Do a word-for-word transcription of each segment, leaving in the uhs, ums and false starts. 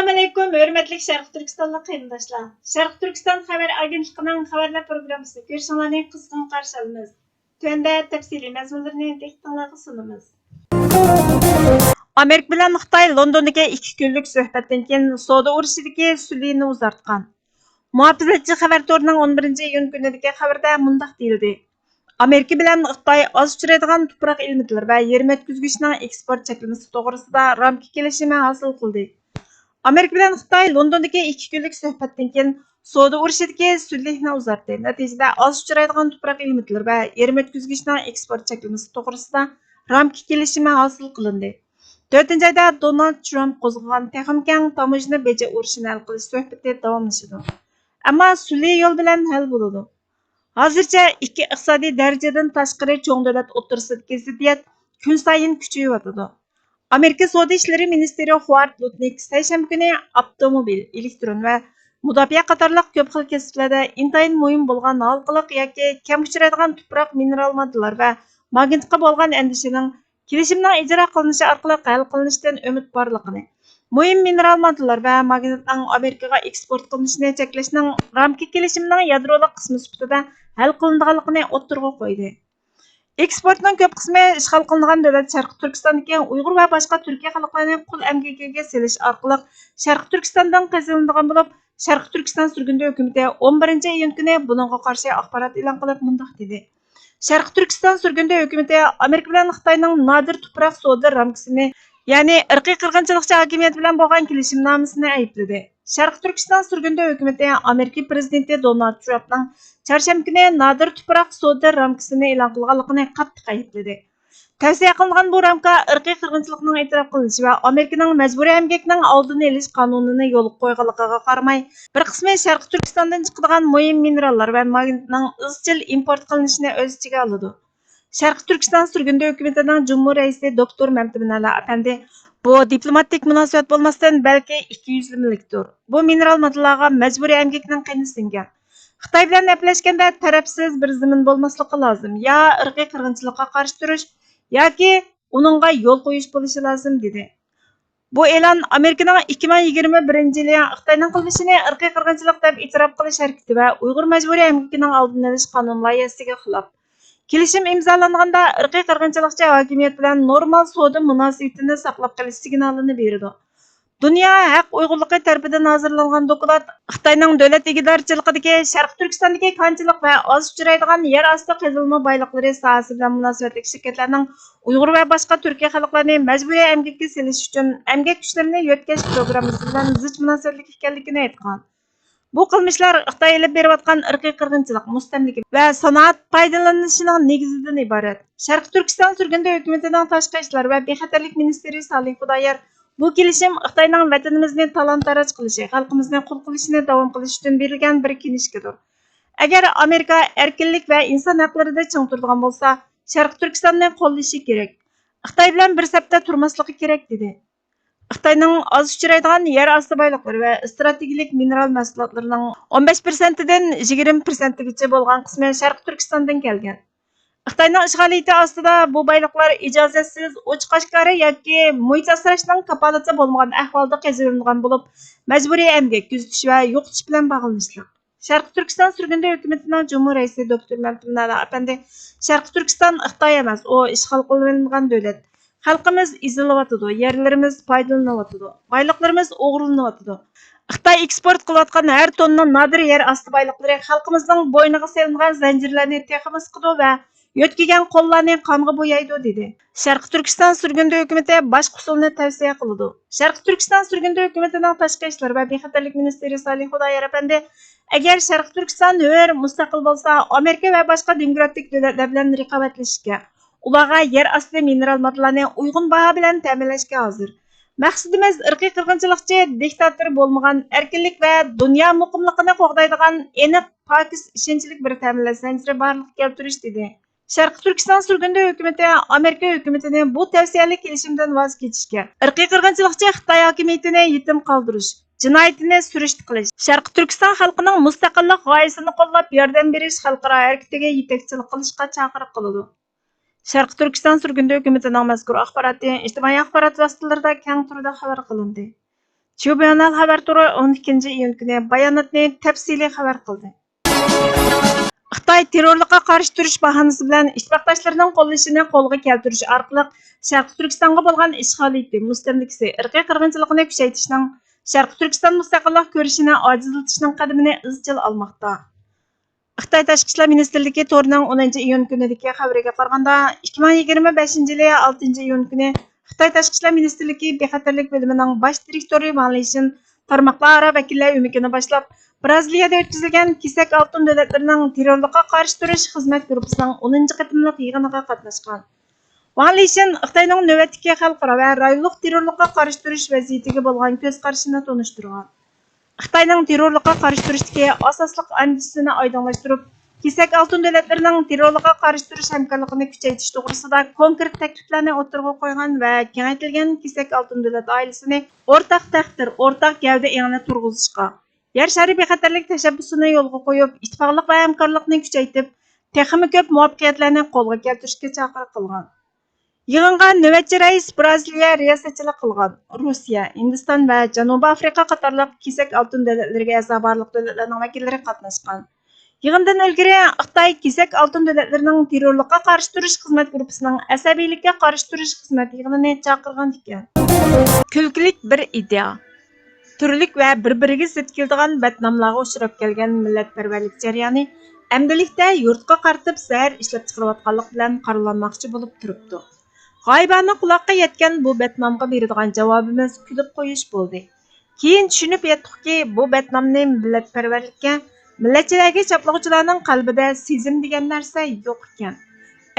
ئەسسالامۇئەلەيكۇم، ھۆرمەتلىك شەرقىي تۈركىستانلىق قېرىنداشلار! شەرقىي تۈركىستان خەۋەر ئاگېنتلىقىنىڭ خەۋەرلەر پروگراممىسىنى كۆرۈشۈڭلارنى قىزغىن قارشى ئالىمىز. تۆۋەندە تەپسىلىي مەزمۇنلىرىنى دىققىتىڭلارغا سۇنىمىز. ئامېرىكا بىلەن خىتاي لوندوندىكى ئىككى كۈنلۈك سۆھبەتتىن كېيىن سودا ئۇرۇشىدىكى سۈلھىنى ئۇزارتقان. مۇھاپىزەتچى خەۋەر تورىنىڭ ئون بىرىنچى ئىيۇن كۈنىدىكى خەۋىرىدە مۇنداق دېيىلدى: ئامېرىكا بىلەن خىتاي ئاز ئۇچرايدىغان تۇپراق ئېلېمېنتلىرى ۋە يېرىم ئۆتكۈزگۈچنىڭ ئېكسپورت چەكلىمىسى توغرىسىدا رامكا كېلىشىمى ھاسىل قىلدى. ئامېرىكا بىلەن خىتاي لوندوندىكى ئىككى كۈنلۈك سۆھبەتتىن كېيىن سودا ئۇرۇشىدىكى سۈلھىنى ئۇزارتتى. نەتىجىدە ئاز ئۇچرايدىغان تۇپراق ئېلېمېنتلىرى ۋە يېرىم ئۆتكۈزگۈچنىڭ ئېكسپورت چەكلىمىسى توغرىسىدا رامكا كېلىشىمى ھاسىل قىلىندى. تۆتىنچى ئايدا دونالد ترامپ قوزغىغان تېخىمۇ كەڭ تاموژنا بېجى ئۇرۇشىنى ھەل قىلىش سۆھبىتى داۋاملىشىدۇ. ئەمما سۈلھى يول بىلەن ھەل بولىدۇ. ھازىرچە ئىككى ئىقتىسادىي دەرىجىدىن تاشقىرى چوڭ دۆلەت ئوتتۇرىسىدىكى زىددىيەت كۈنسايىن كۈچىيىۋاتىدۇ. ئامېرىكا سودا ئىشلىرى مىنىستىرى خوۋارد لۇتنىك سەيشەنبە كۈنى ئاپتوموبىل، ئېلېكترون ۋە مۇداپىئە قاتارلىق كۆپ خىل كەسىپلەردە ئىنتايىن مۇھىم بولغان ھالقىلىق ياكى كەم ئۇچرايدىغان تۇپراق مىنېرال ماددىلار ۋە ماگنىتقا بولغان ئەندىشىنىڭ كېلىشىمنىڭ ئىجرا قىلىنىشى ئارقىلىق ھەل قىلىنىشتىن ئۈمىد بارلىقىنى، مۇھىم مىنېرال ماددىلار ۋە ماگنىتنىڭ ئامېرىكىغا ئېكسپورت قىلىنىشىنى چەكلەشنىڭ رامكا كېلىشىمىنىڭ يادرولۇق قىسمى سۈپىتىدە ھەل قىلىنىدىغانلىقىنى ئوتتۇرىغا قويدى. ئېكسپورتنىڭ كۆپ قىسمى ئىشغال قىلىنغان دۆلەت شەرقىي تۈركىستاندىكى ئۇيغۇر ۋە باشقا تۈركىي خەلقلەرنى قۇل ئەمگىكىگە سېلىش ئارقىلىق شەرقىي تۈركىستاندىن قېزىلىنىدىغان بولۇپ، شەرقىي تۈركىستان سۈرگۈندە ھۆكۈمىتى ئون بىرىنچى ئىيۇن كۈنى بۇنىڭغا قارشى ئاخبارات ئېلان قىلىپ مۇنداق دېدى: شەرقىي تۈركىستان سۈرگۈندە ھۆكۈمىتى ئامېرىكا بىلەن خىتاينىڭ نادىر تۇپراق سودا رامكىسىنى، يەنى ئىرقىي قىرغىنچىلىقچى ھاكىمىيەت بىلەن بولغان كېلىشىمنامىسىنى ئەيىبلىدى. شەرقىي تۈركىستان سۈرگۈندە ھۆكۈمىتى ئامېرىكا پىرېزىدېنتى دونالد ترامپنىڭ چارشەنبە كۈنى نادىر تۇپراق سودا رامكىسىنى ئېلان قىلغانلىقىنى قاتتىق ئەيىبلىدى. تەۋسىيە قىلىنغان بۇ رامكا ئىرقىي قىرغىنچىلىقنىڭ ئېتىراپ قىلىنىشى ۋە ئامېرىكىنىڭ مەجبۇرىي ئەمگەكنىڭ ئالدىنى ئېلىش قانۇنىنى يولغا قويغانلىقىغا قارىماي، بىر قىسمى شەرقىي تۈركىستاندىن چىقىدىغان مۇھىم مىنېراللار ۋە ماگنىتنىڭ ئىزچىل ئىمپورت قىلىنىشىنى ئۆز ئىچىگە ئالىدۇ. شەرقىي تۈركىستان سۈرگۈندە ھۆكۈمىتىنىڭ جۇمھۇر رەئىسى دوكتور مەمتىمىن ئەلا ئەپەندى: بۇ دىپلوماتىك مۇناسىۋەت بولماستىن، بەلكى ئىككىيۈزلىمىلىكتۇر. بۇ مىنېرال ماددىلارغا مەجبۇرىي ئەمگەكنىڭ قېنى سىڭگەن. خىتاي بىلەن ئەپلەشكەندە تەرەپسىز بىر زېمىن بولماسلىقى لازىم. يا ئىرقىي قىرغىنچىلىققا قارشى تۇرۇش ياكى ئۇنىڭغا يول قويۇش بولۇشى لازىم، دېدى. بۇ ئېلان ئامېرىكىنىڭ ئىككى مىڭ يىگىرمە بىرىنچى يىلى خىتاينىڭ قىلمىشىنى ئىرقىي قىرغىنچىلىق دەپ ئېتىراپ قىلىش ھەرىكىتى ۋە ئۇيغۇر مەجبۇرىي ئەمگىكىنىڭ ئالدىنى ئېلىش قانۇن لايىھەسىگە خىلاپ. كېلىشىم ئىمزالانغاندا ئىرقىي قىرغىنچىلىقچى ھاكىمىيەت بىلەن نورمال سودا مۇناسىۋىتىنى ساقلاپ قېلىش سىگنالىنى بېرىدۇ. دۇنيا ھەق ئۇيغۇرلۇقى تەرىپىدىن ھازىرلانغان دوكلات خىتاينىڭ دۆلەت ئىگىدارچىلىقىدىكى شەرقىي تۈركىستاندىكى كانچىلىق ۋە ئاز ئۇچرايدىغان يەر ئاستى قېزىلما بايلىقلىرى ساھەسى بىلەن مۇناسىۋەتلىك شىركەتلەرنىڭ ئۇيغۇر ۋە باشقا تۈركىي خەلقلەرنى مەجبۇرىي ئەمگەككە سېلىش ئۈچۈن ئەمگەك كۈچلىرىنى يۆتكەش پروگراممىسى بىلەن زىچ مۇناسىۋەتلىك ئىكەنلىكىنى ئېيتقان. بۇ قىلمىشلار خىتاي ئېلىپ بېرىۋاتقان ئىرقىي قىرغىنچىلىق، مۇستەملىكە ۋە سانائەت پايدىلىنىشىنىڭ نېگىزىدىن ئىبارەت. شەرقىي تۈركىستان سۈرگۈندە ھۆكۈمىتىنىڭ تاشقى ئىشلار ۋە بىخەتەرلىك مىنىستىرى سالىھ خۇدايار بۇ كېلىشىم خىتاينىڭ ۋەتىنىمىزنى تالان-تاراج قىلىشى، خەلقىمىزنى قۇل قىلىشىنى داۋام قىلىش ئۈچۈن بېرىلگەن بىر كىنىشكىدۇر. ئەگەر ئامېرىكا ئەركىنلىك ۋە ئىنسان ھەقلىرىدە چىڭ تۇرىدىغان بولسا، شەرقىي تۈركىستاننى قوللىشى كېرەك. خىتاي بىلەن بىر سەپتە تۇرماسلىقى كېرەك، دېدى. خىتاينىڭ ئاز ئۇچرايدىغان يەر ئاستى بايلىقلىرى ۋە ئىستراتېگىيەلىك مىنېرال مەھسۇلاتلىرىنىڭ ئون بەش پىرسەنتىدىن يىگىرمە پىرسەنتىگىچە بولغان قىسمى شەرقىي تۈركىستاندىن كەلگەن. خىتاينىڭ ئىشغالىيىتى ئاستىدا بۇ بايلىقلار ئىجازەتسىز، ئوچۇق-ئاشكارا ياكى مۇھىت ئاسراشنىڭ كاپالىتى بولمىغان ئەھۋالدا قېزىۋېلىنغان بولۇپ، مەجبۇرىي ئەمگەك كۆزىتىش ۋە يوقىتىش بىلەن باغلىنىشلىق. شەرقىي تۈركىستان سۈرگۈندە ھۆكۈمىتىنىڭ جۇمھۇر رەئىسى دوكتور مەمتىمىن ئەلا ئەپەندى: شەرقىي تۈركىستان خىتاي ئەمەس، ئۇ ئىشغال قىلىۋېلىنغان دۆلەت. خەلقىمىز ئېزىلىۋاتىدۇ، يەرلىرىمىز پايدىلىنىۋاتىدۇ، بايلىقلىرىمىز ئوغرىلىنىۋاتىدۇ. خىتاي ئېكسپورت قىلىۋاتقان ھەر توننا نادىر يەر ئاستى بايلىقلىرى خەلقىمىزنىڭ بوينىغا سېلىنغان زەنجىرلەرنى تېخىمۇ سىقىدۇ ۋە يۆتكىگەن قوللارنى قانغا بويايدۇ، دېدى. شەرقىي تۈركىستان سۈرگۈندە ھۆكۈمىتى باشقا ئۇسۇلنى تەۋسىيە قىلىدۇ. شەرقىي تۈركىستان سۈرگۈندە ھۆكۈمىتىنىڭ تاشقى ئىشلار ۋە بىخەتەرلىك مىنىستىرى سالىھ خۇدايار ئەپەندى: ئەگەر شەرقىي تۈركىستان ھۆر، مۇستەقىل بولسا، ئامېرىكا ۋە باشقا دېموكراتىك دۆلەتلەر بىلەن رىقابەتلىشىشكە، ئۇلارغا يەر ئاستى مىنېرال ماددىلارنى ئۇيغۇن باھا بىلەن تەمىنلەشكە ھازىر. مەقسىتىمىز ئىرقىي قىرغىنچىلىقچى، دىكتاتور بولمىغان، ئەركىنلىك ۋە دۇنيا مۇقىملىقىنى قوغدايدىغان ئېنىق، پاكىز، ئىشەنچلىك بىر تەمىنلەش زەنجىرى بارلىققا كەلتۈرۈش، دېدى. شەرقىي تۈركىستان سۈرگۈندە ھۆكۈمىتى ئامېرىكا ھۆكۈمىتىنى بۇ تەۋسىيەلىك كېلىشىمدىن ۋاز كېچىشكە، ئىرقىي قىرغىنچىلىقچى خىتاي ھاكىمىيىتىنى يېتىم قالدۇرۇش، جىنايىتىنى سۈرۈشتە قىلىش، شەرقىي تۈركىستان خەلقىنىڭ مۇستەقىللىق غايىسىنى قوللاپ ياردەم بېرىش خەلقئارا ھەرىكىتىگە يېتەكچىلىك قىلىشقا چاقىرىق قىلىدۇ. شەرقىي تۈركىستان سۈرگۈندە ھۆكۈمىتىنىڭ مەزكۇر ئاخباراتى ئىجتىمائىي ئاخبارات ۋاسىتىلىرىدا كەڭ تۈردە خەۋەر قىلىندى. شۇ بىنان خەۋەر تورى ئون ئىككىنچى ئىيۇن كۈنى باياناتنى تەپسىلىي خەۋەر قىلدى. خىتاي تېررورلۇققا قارشى تۇرۇش باھانىسى بىلەن ئىتتىپاقداشلىرىنىڭ قوللىشىنى قولغا كەلتۈرۈش ئارقىلىق شەرقىي تۈركىستانغا بولغان ئىشغالىيىتى، مۇستەملىكىسى، ئىرقىي قىرغىنچىلىقىنى كۈچەيتىشنىڭ، شەرقىي تۈركىستان مۇستەقىللىق كۈرىشىنى ئاجىزلىتىشنىڭ قەدىمىنى ئىزچىل ئالماقتا. خىتاي تاشقى ئىشلار مىنىستىرلىكى تورىنىڭ ئونىنچى ئىيۇن كۈنىدىكى خەۋىرىگە قارىغاندا، ئىككى مىڭ يىگىرمە بەشىنچى يىلى ئالتىنچى ئىيۇن كۈنى خىتاي تاشقى ئىشلار مىنىستىرلىكى بىخەتەرلىك بۆلۈمىنىڭ باش دىرېكتورى ۋاڭ لىشىن تارماقلار ئارا ۋەكىللەر ئۆمىكىنى باشلاپ، برازىلىيەدە ئۆتكۈزۈلگەن كېسەك ئالتۇن دۆلەتلىرىنىڭ تېررورلۇققا قارشى تۇرۇش خىزمەت گۇرۇپپىسىنىڭ ئونىنچى قېتىملىق يىغىنىغا قاتناشقان. ۋاڭ لىشىن خىتاينىڭ نۆۋەتتىكى خەلقئارا ۋە رايونلۇق تېررورلۇققا قارشى تۇرۇش ۋەزىيىتىگە بولغان كۆز قارىشىنى تونۇشتۇرغان. خىتاينىڭ تېررورلۇققا قارشى تۇرۇشتىكى ئاساسلىق ئەندىزىسىنى ئايدىڭلاشتۇرۇپ، كېسەك ئالتۇن دۆلەتلىرىنىڭ تېررورلۇققا قارشى تۇرۇش ھەمكارلىقىنى كۈچەيتىش توغرىسىدا كونكرېت تەكلىپلەرنى ئوتتۇرىغا قويغان ۋە كېڭەيتىلگەن كېسەك ئالتۇن دۆلەت ئائىلىسىنى ئورتاق تەقدىر، ئورتاق گەۋدە ئېڭىنى تۇرغۇزۇشقا، يەر شارى بىخەتەرلىك تەشەببۇسىنى يولغا قويۇپ، ئىتتىپاقلىق ۋە ھەمكارلىقنى كۈچەيتىپ، تېخىمۇ كۆپ مۇۋەپپەقىيەتلەرنى قولغا كەلتۈرۈشكە چاقىرىق قىلغان. يىغىنغا نۆۋەتچى رەئىس برازىلىيە رىياسەتچىلىك قىلغان، روسىيە، ھىندىستان ۋە جەنۇبىي ئافرىقا قاتارلىق كېسەك ئالتۇن دۆلەتلىرىگە ئەزا بارلىق دۆلەتلەرنىڭ ۋەكىللىرى قاتناشقان. يىغىندىن ئىلگىرى خىتاي كېسەك ئالتۇن دۆلەتلىرىنىڭ تېررورلۇققا قارشى تۇرۇش خىزمەت گۇرۇپپىسىنىڭ ئەسەبىيلىككە قارشى تۇرۇش خىزمەت يىغىنىنى چاقىرغان ئىكەن. كۈلكىلىك بىر ئىدىيە. تۈرلۈك ۋە بىر-بىرىگە زىت كېلىدىغان بەتناملارغا ئۇچراپ كەلگەن مىللەتپەرۋەرلىك جەريانى ئەمدىلىكتە يۇرتقا قارىتىپ زەھەر ئىشلەپ چىقىرىۋاتقانلىق بىلەن قارىلانماقچى بولۇپ تۇرۇپتۇ. غايىبانە قۇلاققا يەتكەن بۇ بەتنامغا بېرىدىغان جاۋابىمىز كۈلۈپ قويۇش بولدى. كېيىن چۈشىنىپ يەتتۇقكى، بۇ بەتنامنى مىللەتپەرۋەرلىككە، مىللەتچىلەرگە چاپلىغۇچىلارنىڭ قەلبىدە سېزىم دېگەن نەرسە يوق ئىكەن.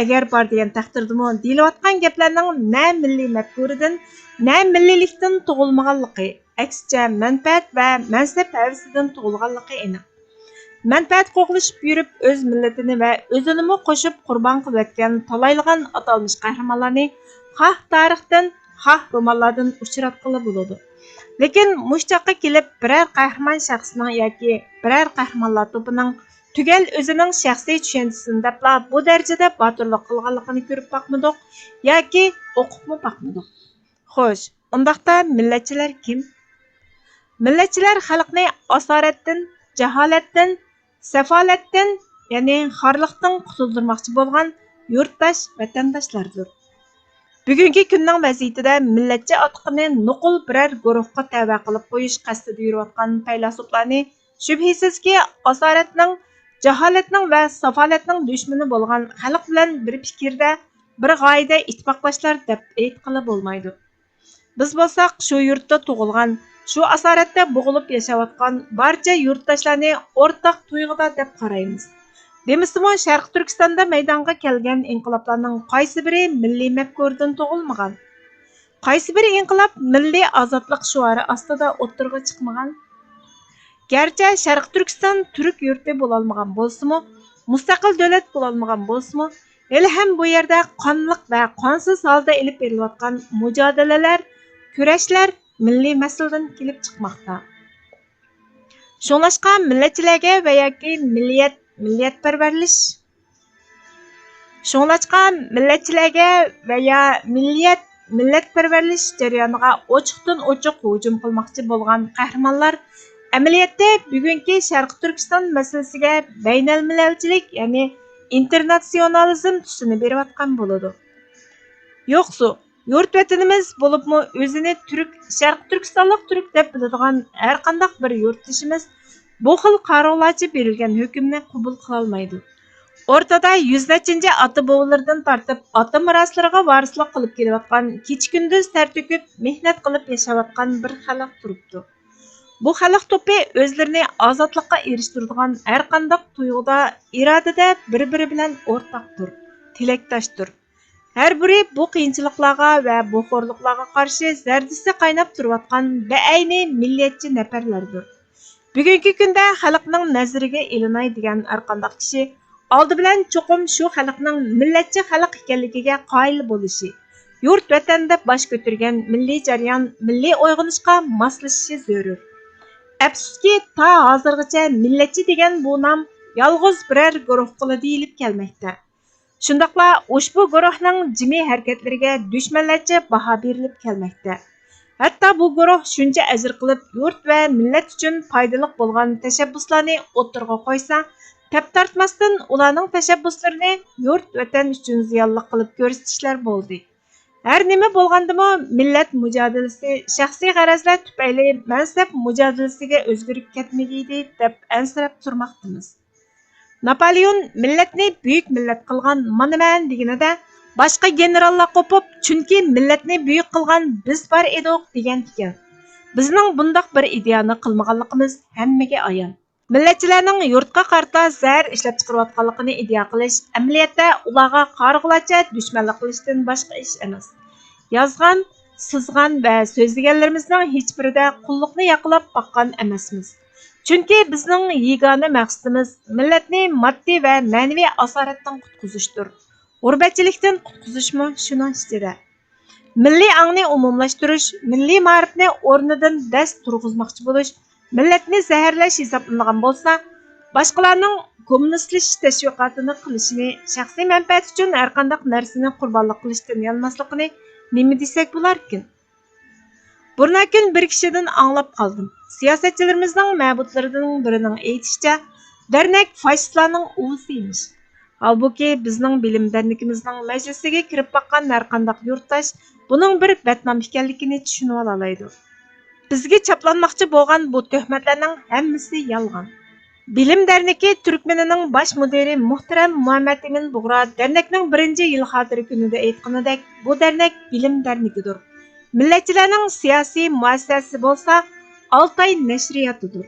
ئەگەر بار دېگەن تەقدىردىمۇ دېيىلىۋاتقان گەپلەرنىڭ نە مىللىي مەپكۇرىدىن، نە مىللىيلىكتىن تۇغۇلمىغانلىقى، ئەكسىچە، مەنپەئەت ۋە مەنسەپ ھەۋىسىدىن تۇغۇلغانلىقى ئېنىق. مەنپەئەت قوغلىشىپ يۈرۈپ، ئۆز مىللىتىنى ۋە ئۆزىنىمۇ قوشۇپ قۇربان قىلىۋەتكەن تالايلىغان ئاتالمىش قەھرىمانلارنى خاھ تارىختىن، خاھ رومانلاردىن ئۇچراتقىلى بولىدۇ. لېكىن مۇشۇ چاغقا كېلىپ بىرەر قەھرىمان شەخسنىڭ ياكى بىرەر قەھرىمانلار توپىنىڭ تۈگەل ئۆزىنىڭ شەخسىي چۈشەنچىسىنى دەپلا بۇ دەرىجىدە باتۇرلۇق قىلغانلىقىنى كۆرۈپ باقمىدۇق ياكى ئوقۇپمۇ باقمىدۇق. خوش، ئۇنداقتا مىللەتچىلەر كىم؟ مىللەتچىلەر خەلقنى ئاسارەتتىن، جاھالەتتىن، سەفالەتتىن، يەنى خارلىقتىن قۇتۇلدۇرماقچى بولغان يۇرتداش ۋەتەنداشلاردۇر. بۈگۈنكى كۈننىڭ ۋەزىيىتىدە مىللەتچى ئاتىقىنى نوقۇل بىرەر گۇرۇھقا تەۋە قىلىپ قويۇش قەستىدە يۈرۈۋاتقان پەيلاسوپلارنى شۈبھىسىزكى ئاسارەتنىڭ، جاھالەتنىڭ ۋە ساپالەتنىڭ دۈشمىنى بولغان خەلق بىلەن بىر پىكىردە، بىر غايىدە ئىتتىپاقداشلار دەپ ئېيتقىلى بولمايدۇ. بىز بولساق شۇ يۇرتتا تۇغۇلغان، شۇ ئاسارەتتە بوغۇلۇپ ياشاۋاتقان بارچە يۇرتداشلارنى ئورتاق تۇيغۇدا دەپ قارايمىز. دېمىسىمۇ، شەرقىي تۈركىستاندا مەيدانغا كەلگەن ئىنقىلابلارنىڭ قايسى بىرى مىللىي مەپكۇرىدىن تۇغۇلمىغان؟ قايسى بىر ئىنقىلاب مىللىي ئازادلىق شوئارى ئاستىدا ئوتتۇرىغا چىقمىغان؟ گەرچە شەرقىي تۈركىستان تۈرك يۇرتى بولالمىغان بولسىمۇ، مۇستەقىل دۆلەت بولالمىغان بولسىمۇ، ھېلىھەم بۇ يەردە قانلىق ۋە قانسىز ھالدا ئېلىپ بېرىلىۋاتقان مۇجادىلىلەر، كۈرەشلەر مىللىي مەسىلىدىن كېلىپ چىقماقتا. شۇڭلاشقا مىللەتچىلەرگە ۋە ياكى مىللىيەت، مىللىيەتپەرۋەرلىش، شۇڭلاشقا مىللەتچىلەرگە ۋە يا مىللىيەت، مىللەتپەرۋەرلىش جەريانىغا ئوچۇقتىن ئوچۇق ھۇجۇم قىلماقچى بولغان قەھرىمانلار ئەمەلىيەتتە بۈگۈنكى شەرقىي تۈركىستان مەسىلىسىگە بەينەلمىلەلچىلىك، يەنى ئىنتېرناتسىيونالىزم تۈسىنى بېرىۋاتقان بولىدۇ. يوقسۇ، يۇرت ۋەتىنىمىز، بولۇپمۇ ئۆزىنى تۈرك، شەرقىي تۈركىستانلىق تۈرك دەپ بىلىدىغان ھەرقانداق بىر يۇرتدىشىمىز بۇ خىل قارىغۇلارچە بېرىلگەن ھۆكۈمنى قوبۇل قىلالمايدۇ. ئورتىدا يۈز نەچچىنچى ئاتا بوۋىلىرىدىن تارتىپ ئاتا مىراسلىرىغا ۋارىسلىق قىلىپ كېلىۋاتقان، كېچە-كۈندۈز تەر تۆكۈپ مېھنەت قىلىپ ياشاۋاتقان بىر خەلق تۇرۇپتۇ. بۇ خەلق توپى ئۆزلىرىنى ئازادلىققا ئېرىشتۈرىدىغان ھەرقانداق تۇيغۇدا، ئىرادىدە بىر-بىرى بىلەن ئورتاقتۇر، تىلەكداشتۇر. ھەر بىرى بۇ قىيىنچىلىقلارغا ۋە بۇ خورلۇقلارغا قارشى زەردىسى قايناپ تۇرۇۋاتقان بەئەينى مىللەتچى نەپەرلەردۇر. بۈگۈنكى كۈندە خەلقنىڭ نەزىرىگە ئىلىناي دېگەن ھەرقانداق كىشى ئالدى بىلەن چوقۇم شۇ خەلقنىڭ مىللەتچى خەلق ئىكەنلىكىگە قايىل بولۇشى، يۇرت ۋەتەندە باش كۆتۈرگەن مىللىي جەريان، مىللىي ئويغىنىشقا ماسلىشىشى زۆرۈر. ئەپسۇسكى، تا ھازىرغىچە مىللەتچى دېگەن بۇ نام يالغۇز بىرەر گۇرۇھقىلا دېيىلىپ كەلمەكتە. شۇنداقلا ئۇشبۇ گۇرۇھنىڭ جىمى ھەرىكەتلىرىگە دۈشمەنلەرچە باھا بېرىلىپ كەلمەكتە. ھەتتا بۇ گۇرۇھ شۇنچە ئەجىر قىلىپ، يۇرت ۋە مىللەت ئۈچۈن پايدىلىق بولغان تەشەببۇسلارنى ئوتتۇرىغا قويسا، تەپ تارتماستىن ئۇلارنىڭ تەشەببۇسلىرىنى يۇرت، ۋەتەن ئۈچۈن زىيانلىق قىلىپ كۆرسىتىشلەر بولدى. ھەر نېمە بولغاندىمۇ، مىللەت مۇجادىلىسى شەخسىي غەرەزلەر تۈپەيلى مەنسەپ مۇجادىلىسىگە ئۆزگىرىپ كەتمىگىيدى، دەپ ئەنسىرەپ تۇرماقتىمىز. ناپالېئون مىللەتنى بۈيۈك مىللەت قىلغان مانا مەن دېگىنىدە، باشقا گېنېراللار قوپۇپ، چۈنكى مىللەتنى بۈيۈك قىلغان بىز بار ئىدۇق دېگەن ئىكەن. بىزنىڭ بۇنداق بىر ئىدىيەنى قىلمىغانلىقىمىز ھەممىگە ئايان. مىللەتچىلەرنىڭ يۇرتقا قارىتا زەھەر ئىشلەپچىقىرىۋاتقانلىقىنى ئىدىيە قىلىش ئەمەلىيەتتە ئۇلارغا قارىغۇلارچە دۈشمەنلىك قىلىشتىن باشقا ئىش ئەمەس. يازغان، سىزغان ۋە سۆزلىگەنلىرىمىزنىڭ ھېچبىرىدە قۇللۇقنى ياقلاپ باققان ئەمەسمىز. چۈنكى بىزنىڭ يېگانە مەقسىتىمىز مىللەتنى ماددىي ۋە مەنىۋى ئاسارەتتىن قۇتقۇزۇشتۇر. غۇربەتچىلىكتىن قۇتقۇزۇشمۇ شۇنىڭ ئىچىدە. مىللىي ئاڭنى ئومۇملاشتۇرۇش، مىللىي مائارىپنى ئورنىدىن دەس تۇرغۇزماقچى بولۇش، مىللەتنى زەھەرلەش ھېسابلىنىدىغان بولسا، باشقىلارنىڭ كوممۇنىستلىشىش تەشۋىقاتىنى قىلىشىنى شەخسىي مەنپەئەت ئۈچۈن ھەرقانداق نەرسىنى قۇربانلىق قىلىشتىن يانماسلىقىنى نېمە دېسەك بولاركىن؟ بۇرناكۈن بىر كىشىدىن ئاڭلاپ قالدىم. سىياسەتچىلىرىمىزنىڭ مەبۇدلىرىنىڭ بىرىنىڭ ئېيتىشىچە، دەرنەك فاشىستلارنىڭ ئۇۋىسى ئىمىش. ھالبۇكى، بىزنىڭ بىلىم دەرنىكىمىزنىڭ مەجلىسىگە كىرىپ باققان ھەرقانداق يۇرتداش بۇنىڭ بىر بەتنام ئىكەنلىكىنى چۈشىنىۋالالايدۇ. بىزگە چاپلانماقچى بولغان بۇ تۆھمەتلەرنىڭ ھەممىسى يالغان. بىلىم دەرنىكى تۈركمىنىنىڭ باش مۇدىرى مۇھتەرەم مۇھەممەتئىمىن بۇغرا دەرنەكنىڭ بىرىنچى يىل خاتىرە كۈنىدە ئېيتقىنىدەك، بۇ دەرنەك بىلىم دەرنىكىدۇر. مىللەتچىلەرنىڭ سىياسىي مۇئەسسەسىسى بولسا ئالتاي نەشرىياتىدۇر.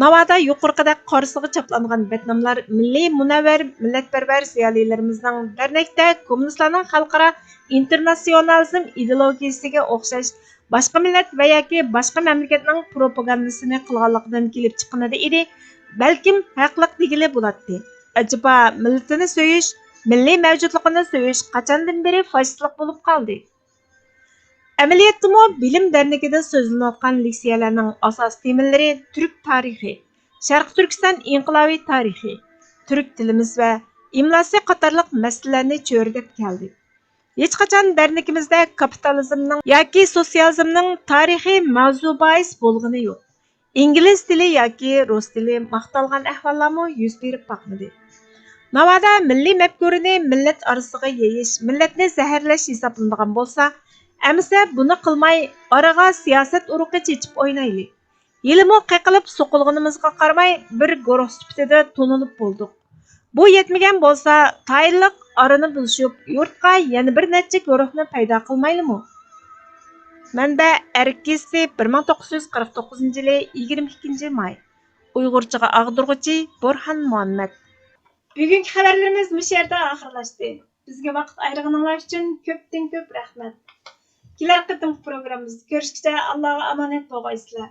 ناۋادا يۇقىرىقىدەك قارىسىغا چاپلانغان بەتناملار مىللىي مۇنەۋۋەر، مىللەتپەرۋەر زىيالىيلىرىمىزنىڭ دەرنەكتە كوممۇنىستلارنىڭ خەلقئارا ئىنتېرناتسىيونالىزم ئىدېئولوگىيىسىگە ئوخشاش باشقا مىللەت ۋە ياكى باشقا مەملىكەتنىڭ پروپاگاندىسىنى قىلغانلىقىدىن كېلىپ چىققىنىدە ئىدى، بەلكىم ھەقلىق دېگىلى بولاتتى. ئەجەبا، مىللىتىنى سۆيۈش، مىللىي مەۋجۇتلۇقىنى سۆيۈش قاچاندىن بېرى فاشىستلىق بولۇپ قالدى؟ ئەمەلىيەتتىمۇ بىلىم دەرنىكىدە سۆزلىنىۋاتقان لېكسىيەلەرنىڭ ئاساسىي تېمىلىرى تۈرك تارىخى، شەرقىي تۈركىستان ئىنقىلابى تارىخى، تۈرك تىلىمىز ۋە ئىملاسى قاتارلىق مەسىلىلەرنى چۆرىدەپ كەلدى. ھېچقاچان دەرنىكىمىزدە كاپىتالىزمنىڭ ياكى سوتسىيالىزمنىڭ تارىخىي ماۋزۇ باھىس بولغىنى يوق. ئىنگلىز تىلى ياكى رۇس تىلى ماختالغان ئەھۋاللارمۇ يۈز بېرىپ باقمىدى. ناۋادا مىللىي مەپكۇرىنى مىللەت ئارىسىغا يېيىش، مىللەتنى زەھەرلەش ھېسابلىنىدىغان بولسا، ئەمىسە بۇنى قىلماي، ئارىغا سىياسەت ئۇرۇقى چېچىپ ئوينايلى. ھېلىمۇ قېقىلىپ سوقۇلغىنىمىزغا قارىماي، بىر گۇرۇھ سۈپىتىدە تونۇلۇپ بولدۇق. بۇ يەتمىگەن بولسا، تايىنلىق ئارىنى بۇزۇشۇپ، يۇرتقا يەنە بىر نەچچە گۇرۇھنى پەيدا قىلمايلىمۇ؟ مەنبە: ئەرك گېزىتى، بىر مىڭ توققۇز يۈز قىرىق توققۇزىنچى يىلى يىگىرمە ئىككىنچى ماي. ئۇيغۇرچىغا ئاغدۇرغۇچى: بورھان مۇھەممەد. بۈگۈنكى خەۋەرلىرىمىز مۇشۇ يەردە ئاخىرلاشتى. بىزگە ۋاقىت ئايرىغىنىڭلار ئۈچۈن كۆپتىن كۆپ رەھمەت. كېلەر قېتىمقى پروگراممىمىزدا كۆرۈشكىچە ئاللاغا ئامانەت بولغايسىلەر.